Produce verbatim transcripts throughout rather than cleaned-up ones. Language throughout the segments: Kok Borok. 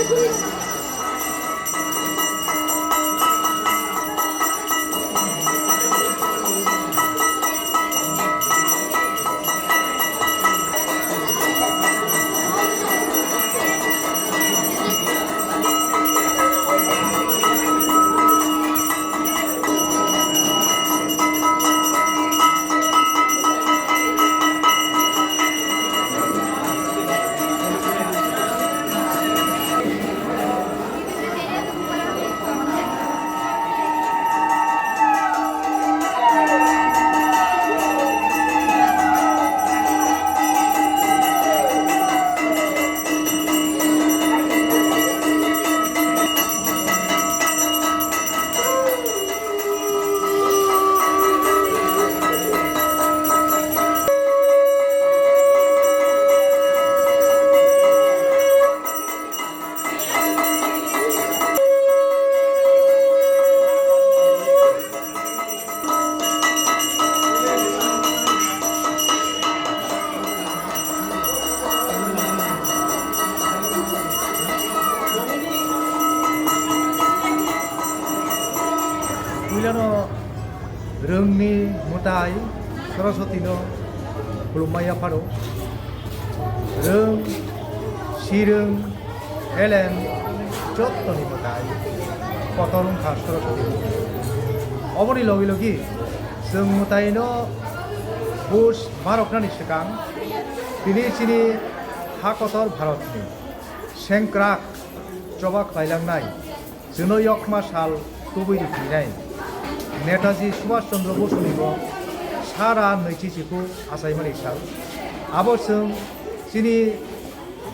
Puilano rwngni mwtai Saraswatino khulumma yapharo. Rwng, sirwng, elem, jottoni mwtai kotor wngkha Saraswati. Oboni logi logi chwng mwtaino buj ma rwknani swkang tini chini ha kotor Bharatni sengkrak choba khlailangnai, chwngno yokma sal tubui rwphinai Netaji Subhash Chandra Bosunibo sara nwichi chiku achaimani sal. Abo chwng chini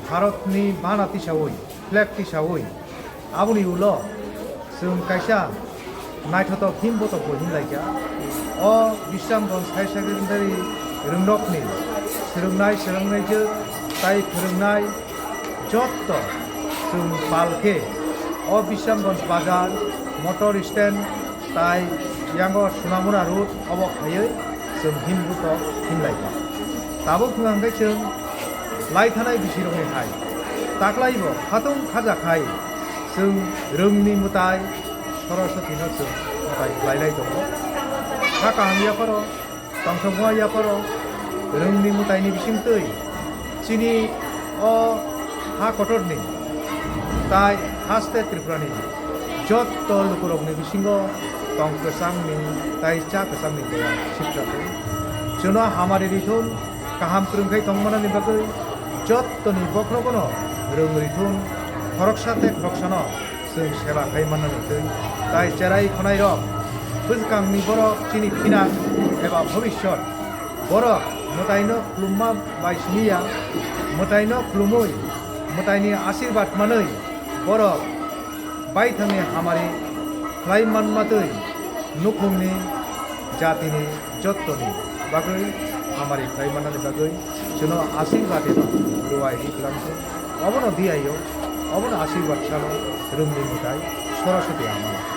Bharatni bana tisaui, flag tisaui, aboni ulo chwng kaisa naithotok him botok bo himlaikha. O Bisramganj Higher Secondary rwngnokni swrwngnai, swrwngnaijwk tai phwrwngnai jotto chwng pal khe o Bisramganj bazar, motor stand tai yango Sunamura road obo khaiwi chwng him botok himlaikha. Tabuk wngkha hwnkhe chwng lai thanai bisirokni hai taklaibo khatung kharja khai chwng rwngni mwtai Saraswatino chwng mwtai khlailai tongo. Kha kaham yapharo, tongthokma yapharo rwngni mwtaini bisingtwi chini o ha kotorni tai haste Tripurani jotto lukurokni bisingo tong kwchangni tai cha kwchangni boya sipjakgo. Chwngno hamari rithun, kaham kwrwngkhai tongmanani bagwi jottoni bokhorogono rwng rithun, khoroksa tei khoroksano chwng seba khai mannani twi. Tai cherai khwnairok, bwskangni borok chini phinak eba bhobishyot, borok mwtaino khulumma bai simi ya, mwtaino khulumwi mwtaini asirbat manwi borok baithangni hamari khlai manma twi nukhungni jatini jottoni bagwi hamari khlai mannani bagwi chwngno asirbat eba ruai ri kwlangkho. Obono diyaio, obono asirbat salo rwngni mwtai Saraswati Ama.